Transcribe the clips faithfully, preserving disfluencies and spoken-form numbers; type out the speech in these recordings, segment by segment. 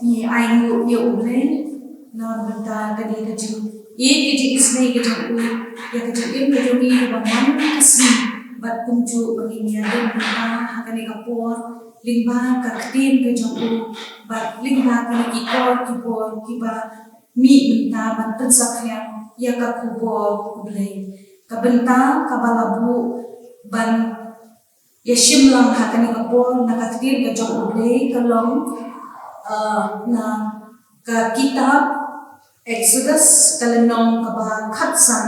Ngi ainguh ïa U Blei na bynta ka dei ka jingïeit, ka jingisynei ka jong u ïa ka jingim ka jong ngi kaba man ka sngi, bad kumjuh ba ngin ïa don mynta ha kane ka por lyngba ka ktien ka jong u, bad lyngba kine ki kor ki bor kiba mih mynta ban pynsaphriang ïa ka khubor U Blei. Ka bynta kaba la buh ban ïa shim lang ha kane ka por na ka ktien ka jong U Blei ka long, uh, na ka kitab Exodus ka lynnong kaba khatsan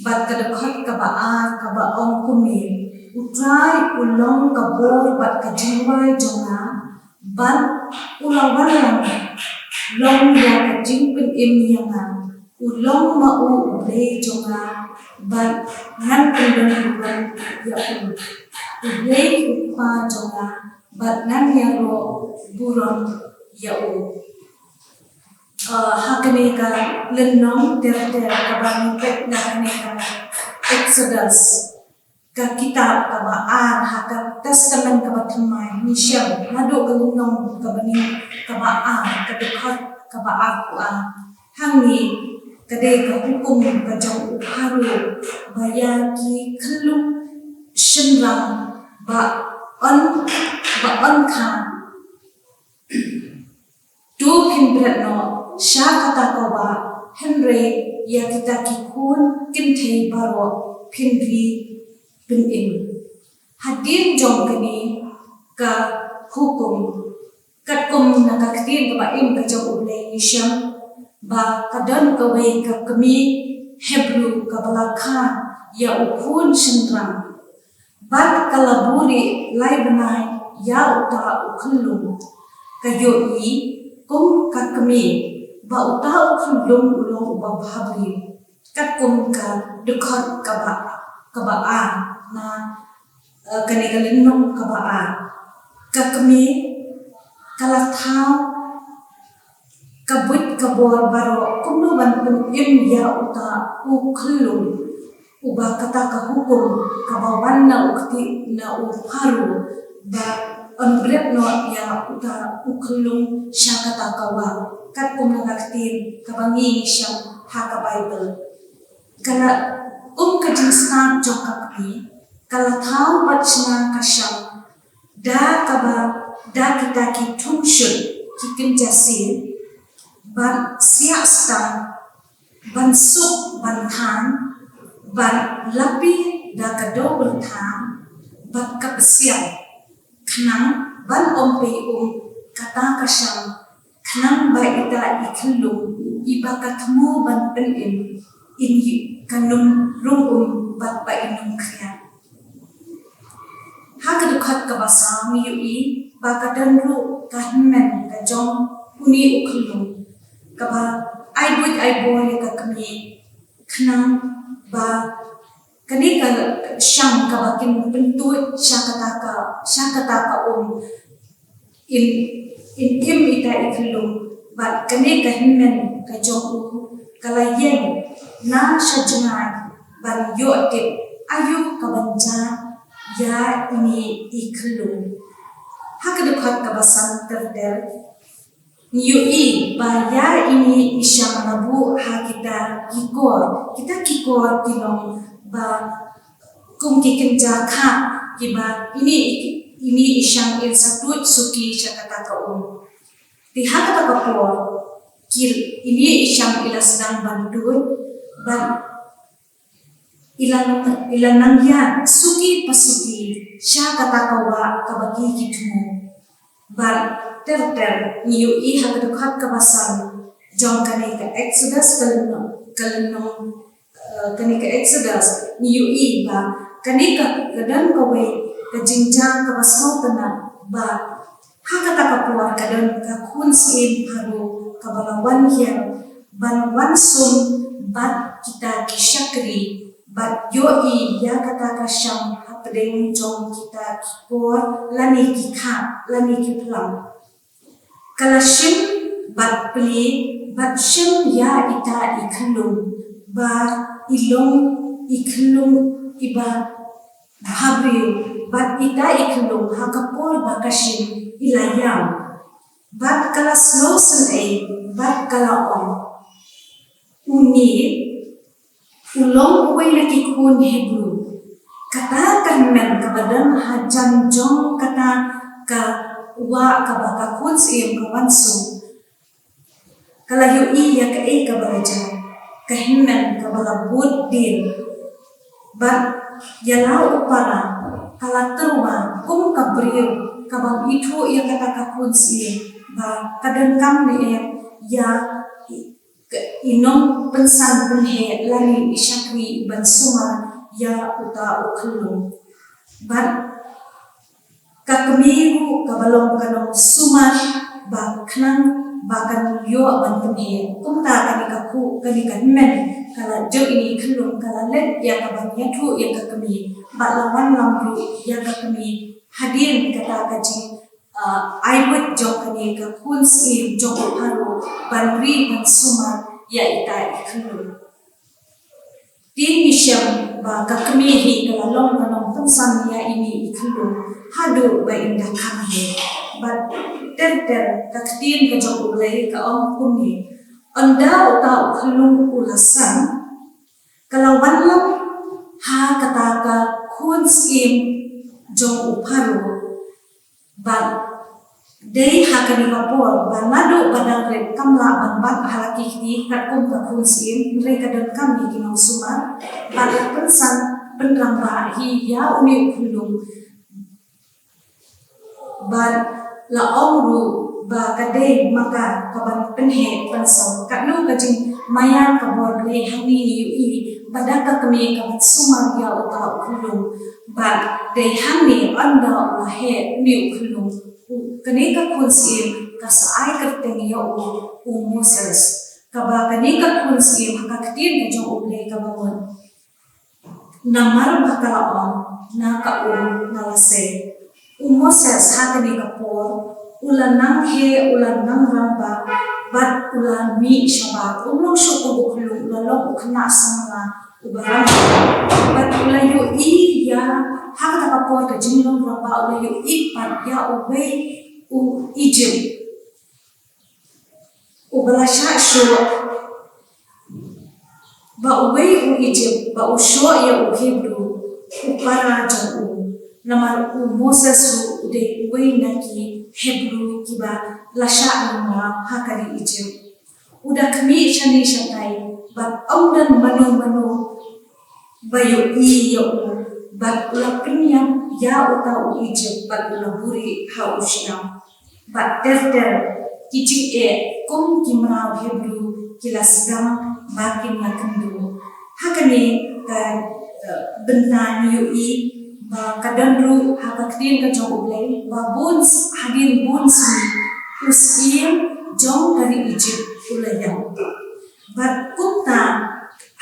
bad ka dkhot kaba ar kaba ong kumne: U Trai u long ka bor bad ka jingrwai jong nga, bad u la wan lang long ïa ka jingpynim ïa nga. U long ma u U Blei jong nga, bad ngan pyndon burom ïa u. U Blei u Kpa jong nga, bad ngan ïaroh burom ïa u. Uh, ha kane ka lynnong ter ter kaba ngi peit na kane ka Exodus, ka kitab kaba ar ha ka Testament kaba Thymmai, ngi shem naduh ka lynnong kaba nyngkong, kaba ar, ka dkhot kaba arphew ar. Hangne ka dei ka hukum ka jong u Pharaoh ba ïa ki khyllung shynrang ba yn, ba yn kha. To phin bret noh sha kata ka wah, hynrei ïa kita ki khun kynthei baroh phin ri pynim. Hadien jong kane ka hukum, katkum na ka ktien kaba im ka jong U Blei ngi shem ba ka don kawei ka kmie Hebru kaba la kha ïa u khun shynrang. Bad ka la buhrieh lai bnai ïa uta u khyllung. Ka ïohi kum ka kmie ba uta u khyllung u long uba bhabriew. Katkum ka dkhot kaba, kaba ar na, eh, kane ka lynnong kaba ar. Ka kmie ka la thaw ka buit ka bor baroh kumno ban pynim ïa uta u khyllung, uba kata ka hukum kaba wan na u kti, na u Pharaoh ba yn bret noh ïa uta u khyllung sha kata ka wah, katkum na ka ktien kaba ngi shem ha ka Baibl. Ka la, kum ka jingstad jong ka kmie, ka la thaw bad shna ka shang da kaba, da kita ki thung shut, ki kynja sir, ban siah stang, ban suk, ban than, ban lapi da ka dewbyrtha bad ka psiang, khnang ban ym pei um kata ka shang, khnang ba ita i khyllung iba ka thmu ban pynim in ym, kan ym rung um bad ba in ym khriat. Ha ka dkhot kaba saw ngi ïohi ba ka don ruh ka hynmen ka jong une u khyllung kaba ai buit ai bor ïa ka kmie, khnang ba kane ka shang kaba kin pyntuid sha kata ka, sha kata ka um, in, in im ita i khyllung, bad kane ka hynmen ka jong u ka la ïeng na sha jngai ban ïoh tip aïu kaban jia ïa ine i khyllung. Ha ka dkhot kaba san ter ter ngi ïohi ba ïa ine i shang la buh ha kita ki kor, kita ki kor ki long ba kum ki kynja khap kiba ine i, ine i shang in sa tuid suki sha kata ka um. Te ha kata ka por ki, ine i shang i la sdang ban tuid, ban i la, i la nang ïaid suki pa suki sha kata ka wah kaba ki ki thmu. Bad ter ter ngi ïohi ha ka dkhot kaba san jong kane ka Exodus ka lynnong, ka lynnong, eh, kane ka Exodus ngi ïohi ba kane ka, ka don kawei ka jingjia kaba sngewtynnat ba ha kata ka por ka don ka khun syiem Pharaoh kaba la wan hiar ban wan sum bad kita ki shakri bad ïohi ïa kata ka shang hapdeng jong kita ki kor lane ki khap lane ki phlang. Ka la shim bad plie bad shim ïa ita i khyllung ba i long i khyllung iba bhabriew, bad ita i khyllung ha ka por ba ka shim i la ïam. Bad ka la sngewsynei, bad ka la ong, "Une u long uwei na ki khun Hebru." Kata ka hynmen kaba don hajan jong kata ka wah kaba ka khun syiem ka wan sum, ka la ïohi ïa kaei kaba la jia. Ka hynmen kaba la bud dien, bad ïa la u para, ka la tyrwa kum ka briew kaba ithuh ïa kata ka khun syiem ba ka donkam ne em ïa i nongpynsan pynheh lane i shakri ban sumar ïa uta u khyllung. Bad ka kmie ruh kaba long ka nongsumar ba khnang ba kan ïoh ban pynheh. Kumta kane ka khu, kane ka hynmen ka la jong ine i khyllung ka la leit ïa kaban ïathuh ïa ka kmie, bad la wanlam ruh ïa ka kmie hadien kata ka jing, ah, ai buit jong kane ka khun syiem jong u Pharaoh ban ri ban sumar ïa ita i khyllung. Te ngi shem ba ka kmie hi ka la long ka nongpynsan ïa ine i khyllung haduh ba in da khang hi. Bad ter ter ka ktien ka jong U Blei ka ong kumne: Ynda uta u khyllung u la san, ka la wanlam ha kata ka khun syiem jong u Pharaoh. Bad dei ha kane ka por ba naduh ba dang rit kam lah ban bat ha la ki kti katkum ka khun syiem, hynrei ka donkam ïa ki nongsumar, bad la pynsan pynrangbah hi ïa une u khyllung. Bad la ong ruh ba ka dei ma ka kaban pynheh pynsaw. Katno ka jingmaïan ka bor Blei hangne ngi ïohi ba da ka kmie kaban sumar ïa uta u khyllung. Bad dei hangne ynda u la heh une u khyllung, u, kane ka khun syiem ka sa ai kyrteng ïa u, u Moses. Kaba kane ka khun syiem ha ka ktien ka jong U Blei kaba mut: Namar ba ka la ong na ka um nga la sei. U Moses ha kane ka por u la nang heh, u la nang rangbah, bad u la mih shabar. Um long shuh kum u khyllung, u la long u khynnah samla uba rangbah. Bad u la ïohi ïa, ha kata ka por ka jinglong rangbah, u la ïohi pat ïa uwei u Egypt uba la shah shoh, ba uwei u Egypt ba u shoh ïa u Hebru u para jong u. Namar u Moses ruh u dei uwei na ki Hebru kiba la shah lyngngoh ha ka ri Egypt. U da khmih shane shatai bad ym don mano mano ba ïohi ïa u, bad u la pynïap ïa uta u Egypt bad u la buhrieh ha u shyiap. Bad ter ter ki jingeh kum ki mraw Hebru ki la sdang ba kin ïakynduh. Ha kane ka, eh, bynta ngi ïohi ba ka don ruh ha ka ktien ka jong U Blei ba bun s-, hadien bun sngi u syiem jong ka ri Egypt u la ïap. Bad kumta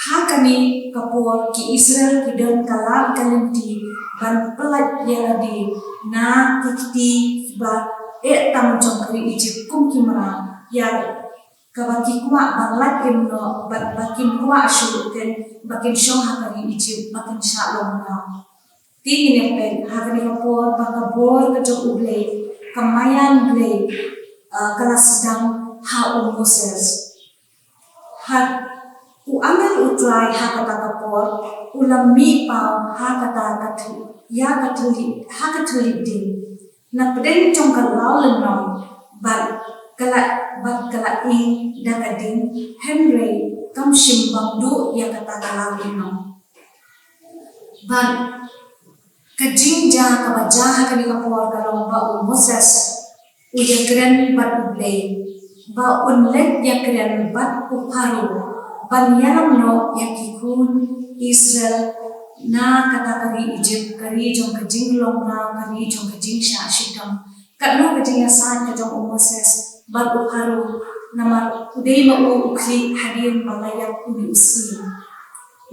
ha kane ka por ki Israel ki don ka lad ka lynti ban pyllait ïa lade na ki kti ba eh tam jong ka ri Egypt kum ki mraw, ïa kaba ki kwah ban lait im noh bad ba kim kwah shuh ken ba kin shong ha ka ri Egypt ba kin shah long mraw. Te ngin ïa peit ha kane ka por ba ka bor ka jong U Blei, ka maïan Blei, ah, ka la sdang ha u Moses. Ha, u angel U Trai ha kata ka por u la mih paw ha kata ka thli-, ïa ka thylliej, ha ka thylliej dieng, na pdeng jong ka law lynnong, bad ka la, bad ka la ing da ka dieng, hynrei kam shym bam duh ïa kata ka law lynnong. Bad ka jingjia kaba jia ha kane ka por ka long ba u Moses u ïakren bad U Blei ba un leit ïakren bad u Pharaoh ban ïalam noh ïa ki khun Israel na kata ka ri Egypt, ka ri jong ka jinglong mraw, ka ri jong ka jingshah shitom. Katno ka jingïasaid ka jong u Moses bad u Pharaoh, namar u dei ma u u khlieh hadien ba la ïap une u syiem.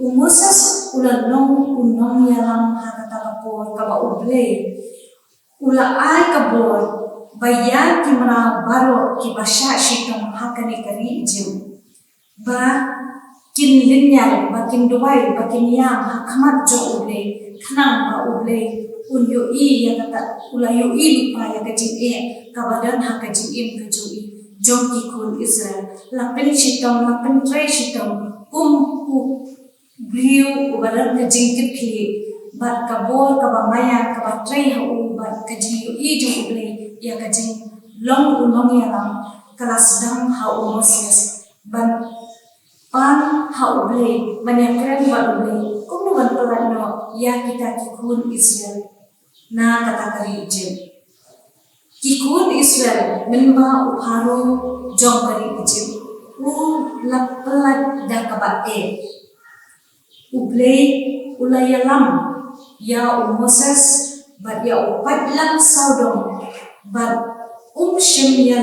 U Moses u la long u nongïalam ha kata ka por kaba U Blei u la ai ka bor ba ïa ki mraw baroh kiba shah shitom ha kane ka ri Egypt, ba kin lynñiar, ba kin duwai, ba kin ïam ha khmat jong U Blei, khnang ba U Blei un ïohi ïa kata, u la ïohi lypa ïa ka jingeh kaba don ha ka jingim ka jong i, jong ki khun Israel. La pynshitom, la pyntrei shitom kum u briew uba don ka jingkitkhlieh, bad ka bor kaba maïan kaba trei ha u, bad ka jingïohi jong U Blei ïa ka jinglong u nongïalam ka la sdang ha u Moses ban pan ha U Blei, ban ïakren bad U Blei kumno ban pyllait noh ïa kita ki khun Israel na kata ka ri Ijipt. Ki khun Israel, mynba u Pharaoh jong ka ri Ijipt u la pyllait da kaba eh, U Blei u la ïalam ïa u Moses bad ïa u paidlang sawdong, bad um shym ïa,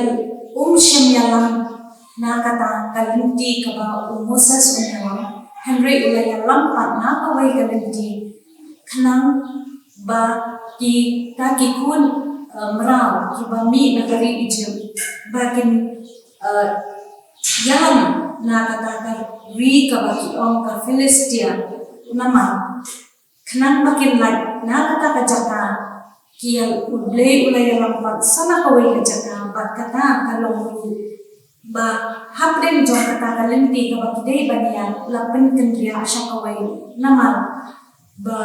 um shym ïalam na kata ka lynti kaba u Moses un ïalam, hynrei u la ïalam pat na kawei ka lynti, khnang ba kita ki khun, eh, mraw kiba mih na ka ri Ijipt ba kin, eh, ïalam na kata ka ri kaba ki ong ka Philistia, namar khnang ba kin lait na kata ka jaka, ki ïa, U Blei u la ïalam pat sa na kawei ka jaka, bad kata ka long ruh ba hapdeng jong kata ka lynti kaba ki dei ban ïaid, la pynkynriah sha kawei, namar ba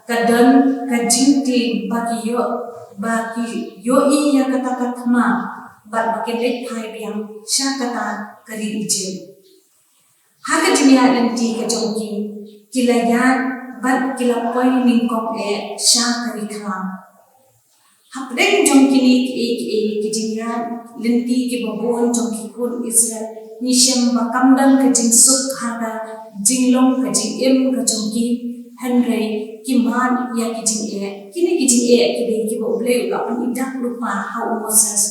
ka don ka jingtieng ba ki ïoh, ba ki ïohi ïa kata ka thma, bad ba kin leit phai biang sha kata ka ri Ijipt. Ha ka jingïaid lynti ka jong ki, ki la ïaid bad ki la poi nyngkong eh sha ka ri khlaw. Hapdeng jong kine kiei kiei ki jingïaid lynti kiba bun jong ki khun Israel, ngi shem ba kam don ka jingsuk ha ka jinglong ka jingim ka jong ki, hynrei ki mad ïa ki jingeh. Kine ki jingeh ki dei kiba U Blei u la pynidah lypa ha u Moses.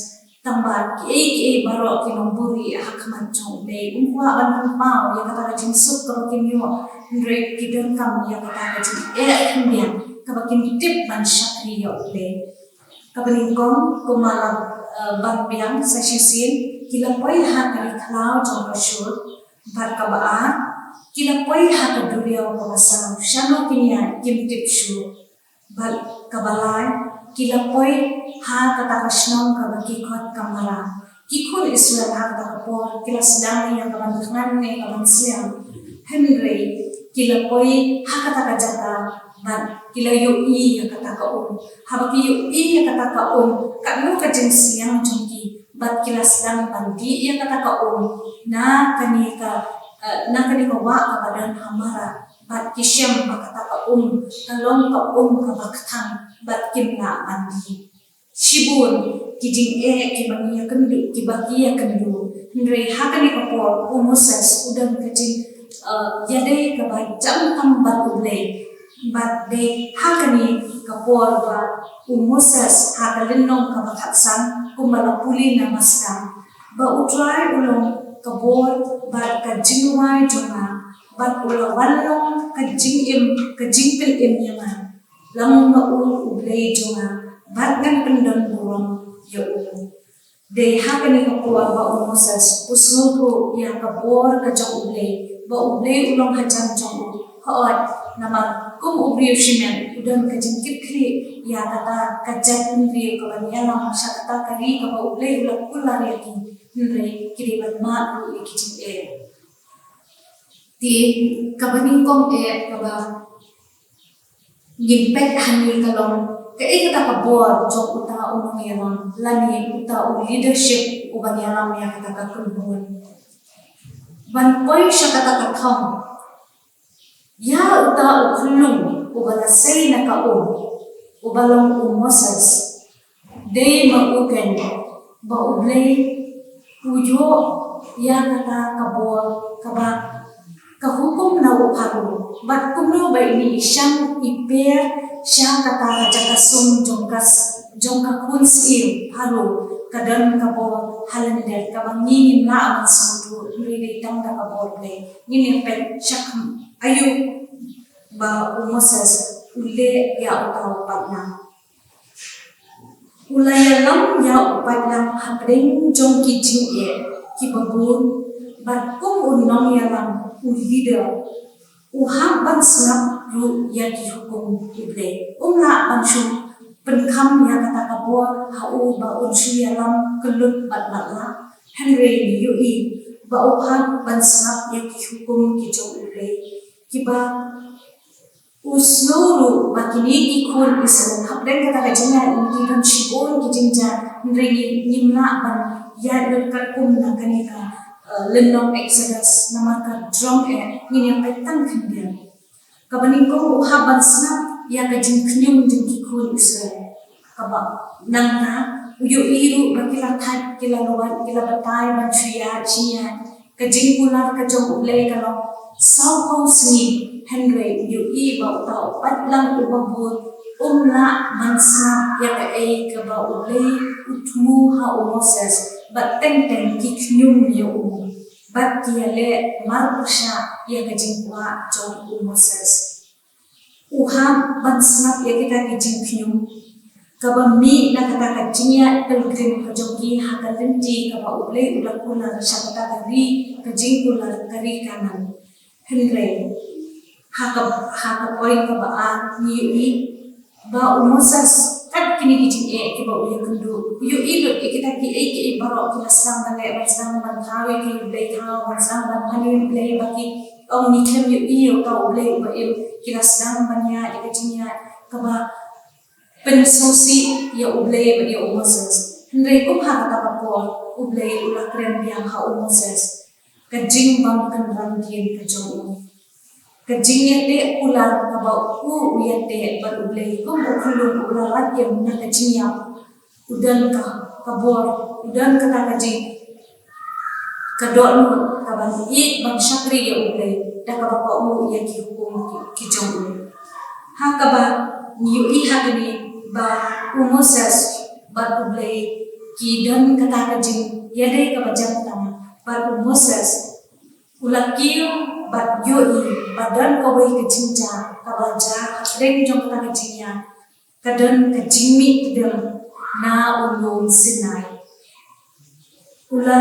Tangba kiei kiei baroh ki long buhrieh ha khmat jong U Blei. Um kwah ban pynpaw ïa kata ka jingsuk kaba kin ïoh, hynrei ki donkam ïa kata ka jingeh khyndiat kaba kin tip ban shakri ïa U Blei. Kaba nyngkong, kumba la, eh, ban biang sa shisien, ki la poi ha ka ri khlaw jong ka Shur, bad kaba ar, ki la poi ha ka duriaw kaba saw, shano kin ïaid kim tip shuh. Bad kaba lai, ki la poi ha kata ka shnong kaba ki khot ka Mara. Ki khun Israel ha kata ka por ki la sdang ïa ka ban thngan ne ka ban sliang. Hynrei ki la poi ha kata ka jaka bad ki la ïohi ïa kata ka um. Haba ki ïohi ïa kata ka um, katno ka jingsliang jong ki, bad ki la sdang ban dih ïa kata ka um na kane ka, eh, na kane ka wah kaba don ha Mara. Bad ki shem ba kata ka um ka long ka um kaba kthang, bad kim lah ban dih. Shibun ki jingeh kiba ngi ïakynduh, kiba ki ïakynduh. Hynrei ha kane ka por u Moses u don ka jing, eh, ïadei kaba jam tam bad U Blei. Bad dei ha kane ka por ba u Moses ha ka lynnong kaba khatsan, kumba la pule na maskam, ba U Trai u long ka bor bad ka jingrwai jong nga, bad u la wan long ka jingim, ka jingpynim ïa nga. Long ma u U Blei jong nga, bad ngan pyndon burom ïa u. Dei ha kane ka por ba u Moses u sngewthuh ïa ka bor ka jong U Blei, ba U Blei u long hajan jong u. Hooid, namar kum u briew shimet u don ka jingkitkhlieh ïa kata ka jaitbynriew kaban ïalam sha kata ka ri kaba U Blei u la kular ïa ki, hynrei ki dei ban mad ruh ïa ki jingeh. Te kaba nyngkong eh kaba ngin peit hangne ka long kaei kata ka bor jong uta u nongïalam lane uta u leadership uban ïalam ïa kata ka kynhun. Ban poi sha kata ka thong, ïa uta u khyllung uba la sei na ka um, uba long u Moses. Dei ma u keiñ ba U Blei u ïoh ïa kata ka bor kaba, ka hukum na u Pharaoh, bad kumno ba ini i shang i per sha kata ka jaka sum jong ka s-, jong ka khun syiem Pharaoh, ka don ka bor ha lyndet kaba ngi ngim lah ban sngewthuh, hynrei dei tang da ka bor Blei. Ngin ïa peit sha kham aïu ba u Moses u leh ïa uta u paidlang. U la ïalam ïa u paidlang hapdeng jong ki jingeh kiba bun, Bad kum u nongïalam, u leader, u hap ban sngap ruh ïa ki hukum U Blei. Um lah ban shu pynkham ïa kata ka bor ha u ba un shu ïalam kyllut bad matlah. Hynrei ngi ïohi ba u hap ban sngap ïa ki hukum ki jong U Blei, kiba u sngew ruh ba kine ki khun Israel, hapdeng kata ka jingïaid lynti don shibun ki jingjia, hynrei ngim lah ban ïaid lut katkum na kane ka, eh, lynnong Exodus, namar ka jrong eh ngin ïa peit tang khyndiat. Kaba nyngkong, u hap ban sngap ïa ka jingkhñium jong ki khun Israel. Kaba nangta u ïohi ruh ba ki la thait, ki la lwait, ki la batai ban shu ïaid shyngiat. Ka jingkular ka jong U Blei ka long sawphew sngi, hynrei u ïohi ba uta u paidlang uba bun um lah ban sngap ïa kaei kaba U Blei u thmu ha u Moses, bad teng teng ki khñium ïa u. Bad ki ïaleh marpyrshah ïa ka jingkwah jong u Moses. U hap ban sngap ïa kita ki jingkhñium, kaba mih na kata ka jingïaid pilgrim ka jong ki ha ka lynti kaba U Blei u la kular sha kata ka ri, ka jingkular ka ri Kanaan. Hynrei ha ka, ha ka point kaba ar ngi ïohi ba u Moses, kat kine ki jingeh kiba u ïakynduh, u ïohi lut ïa kita kiei kiei baroh ki la sdang ban leh, ban sdang ban thaw ïa ki, U Blei thaw, ban sdang ban mane U Blei, ba ki ong ngi khlem ïohi ïa uta U Blei uba im. Ki la sdang ban ïaid ïa ka jingïaid kaba pynsngewsih ïa U Blei bad ïa u Moses. Hynrei kum ha kata ka por, U Blei u la kren biang ha u Moses. Ka jingbym kynran dien ka jong u, ka jingïateh kular kaba u, u ïateh bad U Blei kum u khyllung uba la rat ïem na ka jingïap, u don ka, ka bor, u don kata ka jing, ka dohnud kaban ïeit ban shakri ïa U Blei da kaba kohnguh ïa ki hukum ki, ki jong u. Ha kaba ngi ïohi ha kane ba u Moses bad U Blei ki don kata ka jingïadei kaba jan tam, bad u Moses u la kiew bad ïohi ba don kawei ka jingjia kaba la jia hapdeng jong kata ka jingïaid, ka don ka jingmih tdem na u lum Sinai. U la,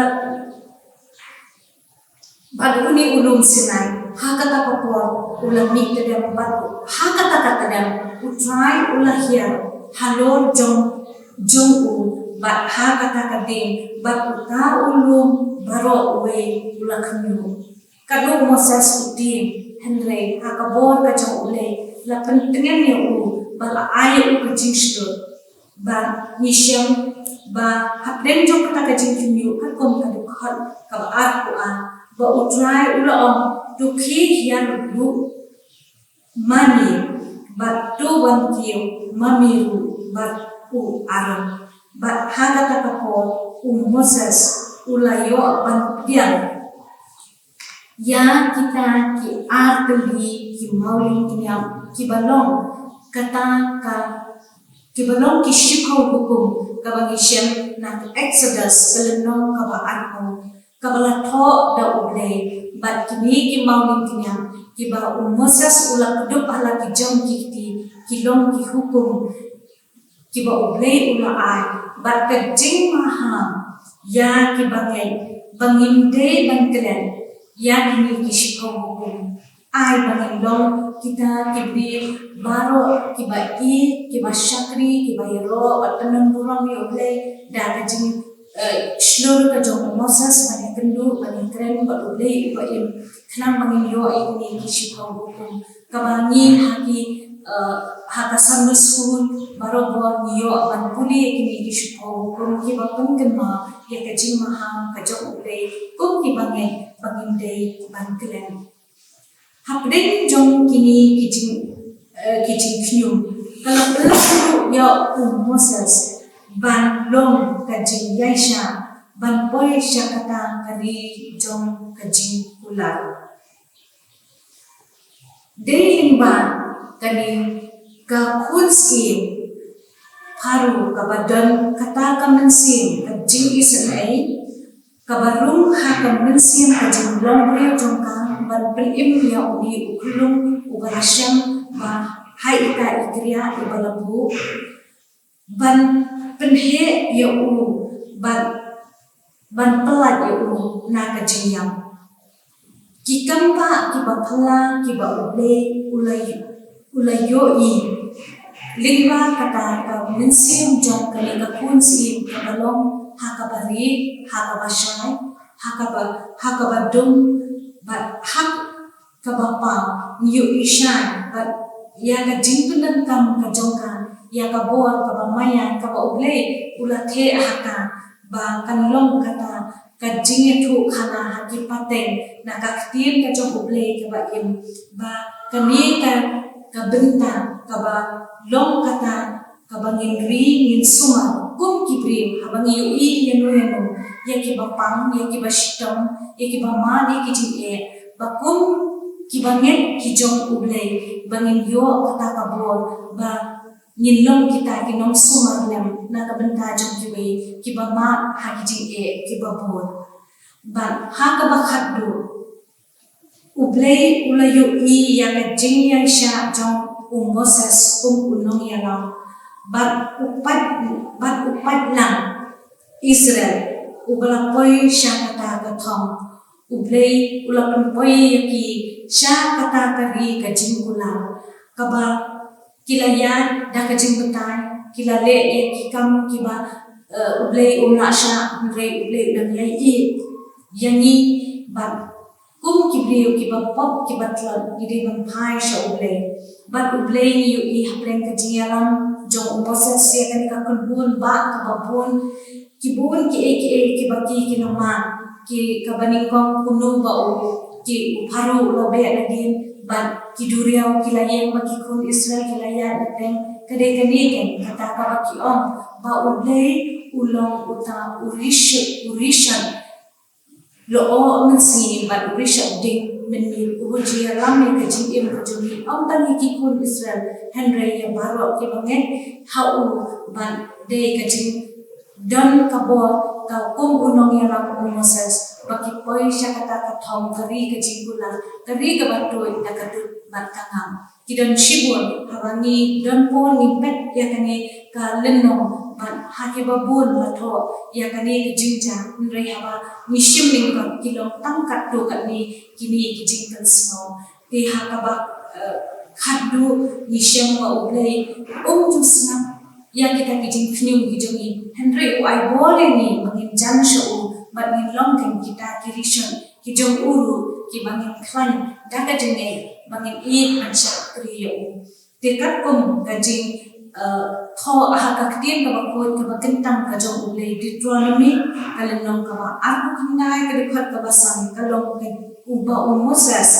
bad une u lum Sinai, ha kata ka por u la mih tdem, bad ha kata ka tdem U Trai u la hiar halor jong, jong u, bad ha kata ka dieng, bad uta u lum baroh uwei u la khñiuh. Katno u Moses u tieng, hynrei ha ka bor ka jong U Blei la pyntngen ïa u, bad la ai ïa u ka jingshlur. Bad ngi shem ba hapdeng jong kata ka jingkhñiuh, katkum ka dkhot kaba arphew ar, ba U Trai u la ong, to khie hiar ruh ma me, bad to wan kiew ma me ruh bad u Aaron. Bad ha kata ka por u Moses u la ïoh ban pdiang ïa kita ki artylli ki mawlyng ki niam kiba long kata ka, kiba long ki shiphew hukum, kaba ngi shem na ka Exodus ka lynnong kaba arphew, kaba la thoh da U Blei. Bad kine ki mawlyng ki niam kiba u Moses u la kdup ha la ki jong ki kti, ki long ki hukum kiba U Blei u la ai, bad ka jingmaham ïa kiba ngeit ba ngim dei ban klet ïa kine ki shiphew hukum. Ai ba ngin long kita ki briew baroh kiba ïeit, kiba shakri, kiba ïaroh bad pynlong burom ïa U Blei da ka jing, eh, shlur ka jong u Moses ban ïakynduh, ban ïakren bad U Blei uba im, khnang ba ngin ïoh ïa kine ki shiphew hukum. Kaba ngi ha ki, eh, ha ka Sunday school barabor ngi ïoh ban pule ïa kine ki shiphew hukum kiba pynkynmaw ïa ka jingmaham ka jong U Blei kum kiba ngeit ba ngim dei ban klet. Hapdeng jong kine ki jing, eh, ki jingkhñium, ka la pynlong ruh ïa u Moses ban long ka jingïaishah ban poi sha kata ka ri jong ka jingkular. Dei lyngba kane ka khun syiem Pharaoh kaba don kata ka mynsiem ka jingisynei, kaba rung ha ka mynsiem ka jinglong briew jong ka ban pynim ïa une u khyllung uba la shem ba ha ita i kriah iba la buh, ban pynheh ïa u, ban, ban pyllait ïa u na ka jingïap. Ki kam ba kiba phylla kiba U Blei u la ïohi. Lyngba kata ka mynsiem jong kane ka khun syiem kaba long ha kaba ri, ha kaba shai, ha kaba, ha kaba dum, bad ha kaba paw, ngi ïohi shai bad ïa ka jingpyndonkam ka jong ka ïa ka bor kaba maïa kaba U Blei u la theh ha ka, ba kan long kata ka jingïathuhkhana ha ki pateng na ka ktien ka jong U Blei kaba im, ba kane ka, ka bynta kaba long kata kaba ngin ri ngin sumar kum ki briew haba ngi ïohi ïano ïano, ïa kiba pang, ïa kiba shitom, ïa kiba mad ïa ki jingeh, ba kum kiba ngeit ki jong U Blei ba ngin ïoh kata ka bor ba ngin long kita ki nongsumar lem na ka bynta jong kiwei kiba mad ha ki jingeh kiba bor. Bad ha kaba khatduh, U Blei u la ïohi ïa ka jingïaishah jong u Moses kum u nongïalam, bad u pat, bad u pat lang Israel uba la poi sha kata ka thong. U Blei u la pynpoi ïa ki sha kata ka ri ka jingkular, kaba ki la ïaid da ka jingbatai, ki la leh ïa ki kam kiba, eh, U Blei um lah shah, hynrei U Blei u dang ïai ïeit ïa ngi, bad kum ki briew kiba pop kiba tlot ngi dei ban phai sha U Blei. Bad U Blei ngi ïohi hapdeng ka jingïalam jong u Moses ïa kane ka kynhun bah kaba bun, ki bun kiei kiei kiba ki, ki la mad, ki kaba nyngkong kumno ba u, ki u Pharaoh u la beh nadien, bad ki duriaw ki la ïeng ba ki khun Israel ki la ïaid na pdeng. Ka dei kane keiñ kata kaba ki ong ba U Blei u long uta u rishot, u rishot lyoh mynsngi bad u rishot ding mynmiet, uba ju ïalam ïa ka jingim ka jong ngi, ym tang ïa ki khun Israel hynrei ïa baroh kiba ngeit ha u. Bad dei ka jingdon ka bor ka kum u nongïalam u Moses ba ki poi sha kata ka thong, ka ri ka jingkular, ka ri kaba tuid da ka dud bad ka ngam. Ki don shibun, haba ngi don bun ngi peit ïa kane ka lynnong, bad ha kiba bun la thoh ïa kane ka jingjia, hynrei haba ngi shim lyngkot ki long tang katto katne kine ki jingpynsngew. Te ha kaba, eh, khatduh ngi shem ba U Blei um ju sngap ïa kita ki jingkhñium ki jong ngi, hynrei u ai bor ïa ngi ba ngin jan sha u bad ngin long kum kita ki rishon ki jong u ruh kiba ngin khlaiñ da ka jingngeit ba ngin ïeit ban shakri ïa u. Te katkum ka jing, eh, thoh ha ka ktien kaba khuid kaba kyntang ka jong U Blei, Deuteronomy ka lynnong kaba arphew khyndai ka dkhot kaba san, ka long ka, uba u Moses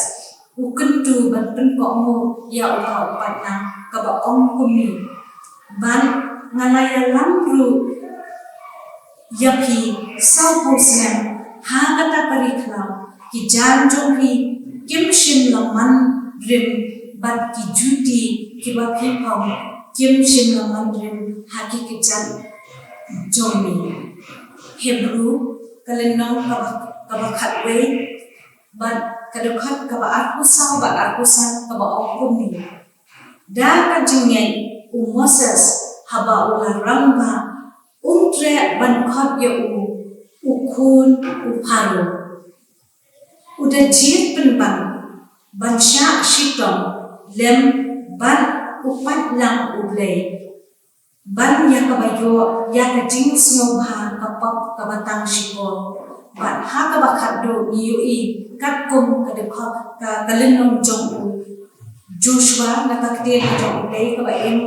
u kyntu ban pynkohnguh ïa uta u paidlang, kaba ong kumne: Bad nga la ïalam ruh ïa phi sawphew snem ha kata ka ri khlaw, ki jaiñ jong phi kim shym la man rim, bad ki juti kiba phi phong kim shym la man rim ha ki kjat jong me. Hebru ka lynnong kaba, kaba khatwei, bad ka dkhot kaba arphew saw bad arphew san, kaba ong kumne: Da ka jingngeit u Moses, haba u la rangbah, um treh ban khot ïa u, u khun u Pharaoh. U da jied pynban ban shah shitom lem bad u paidlang U Blei, ban ïa kaba ïoh ïa ka jingsngewbha ka pop kaba tang shipor. Bad ha kaba khatduh ngi ïohi katkum ka dkhot ka, ka lynnong jong u Joshua na ka ktien ka jong U Blei kaba im,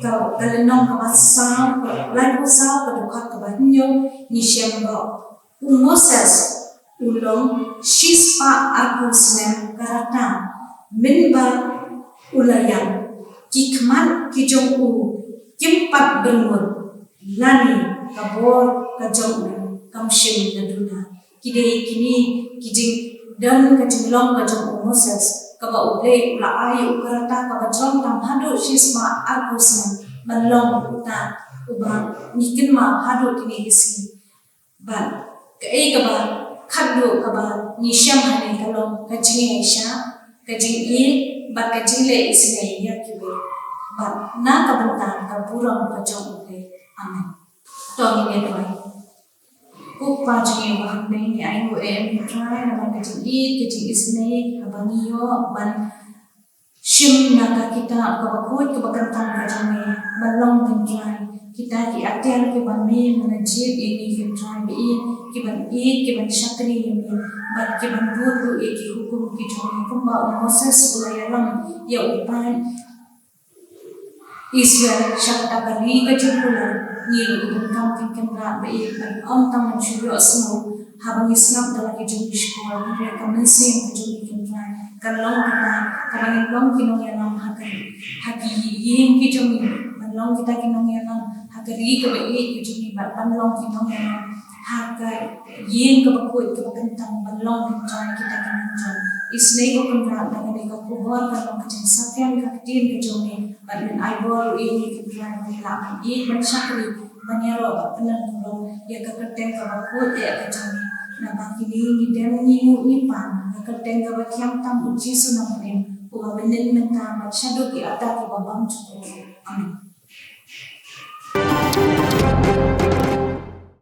ka, ka lynnong kaba saw, laiphew saw ka dkhot kaba hynñiew, ngi shem ba u Moses u long shispah arphew snem ka rta mynba u la ïap, ki khmat ki jong u kim pat byrngut, lane ka bor ka jong u kam shym la duna. Ki dei kine ki jingdon ka jinglong ka jong u Moses, kaba U Blei u la ai ïa u ka rta kaba jrong tam haduh shispah arphew snem ban long uta uba ngi kynmaw haduh kine ki sngi. Bad kaei kaba khatduh kaba ngi shem hangne ka long ka jingïaishah, ka jingïeit bad ka jingleh isynei ïa kiwei. Bad na ka bynta ka burom ka jong U Blei. Amen. To ngin ïa duwai. Ko Kpa jong ngi uba ha bneng, ngi ainguh ïa me Trai namar ka jingïeit, ka jingisynei haba ngi ïoh ban shim na ka kitab kaba khuid kaba kyntang ka jong me. Ban long, ko Trai, kita ki atiar kiba me la jied ïa ngi, ko Trai, ba ïeit, kiban ïeit, kiban shakri ïa me bad kiban bud ruh ïa ki hukum ki jong me, kumba u Moses u la ïalam ïa u paid Israel sha kata ka ri ka jong u. Ngi ruh ngi donkam, ko Kynrad ba ïeit, ban ym tang ban shu ïohsngew haba ngi sngap da la ki jong ngi shkor, hynrei ka mynsiem ka jong ngi, ko Trai, kan long kata kaba ngin long ki nongïalam ha ka, ha ki ïing ki jong ngi, ban long kita ki nongïalam ha ka ri kaba ïeit ka jong ngi bad ban long ki nongïalam ha ka ïing kaba khuid kaba kyntang, ban long, ko Trai, kita ki nongïalam. Isynei, ko Kynrad, ba kane ka khubor kan long ka jingsaphriang ka ktien ka jong me bad men ai bor ruh ïa ngi, ko Trai, ba ngin lah ban ïeit, ban shakri, ban ïaroh bad pynlong burom ïa ka kyrteng kaba khuid ïa ka jong me. Naba kine ngi dem, ngi nguh, ngi pan ha ka kyrteng kaba thiang tam U Jisu Nongpynim, uba mynnin, mynta bad shaduh ki ada kiba bymjukut. Amen.